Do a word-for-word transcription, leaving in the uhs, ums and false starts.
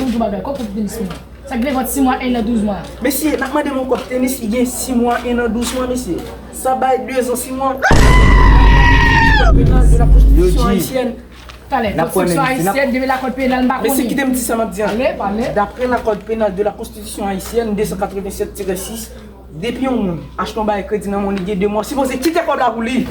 nou, nou bagay. Kòb pou tenis mwen. Sa k gen vant sis mwa, en an, douz mwa. Mesye, n ap mande yon kòb tenis ki gen sis mwa, en an, douz mwa, mesye. Sa bay de zan, sis mwa. Yo, G. Talè, konstriksyon ayisyèn, depi lakòd penal, m pa konnen. Mesye, kite m di sa m ap di an. Pale, pale. Daprè lakòd penal de la konstitisyon ayisyèn, de san katrevennsèt tirè sis, depi yon moun achte yon bagay kredi nan men w, li gen de mwa, sipoze kite kòb la pou li.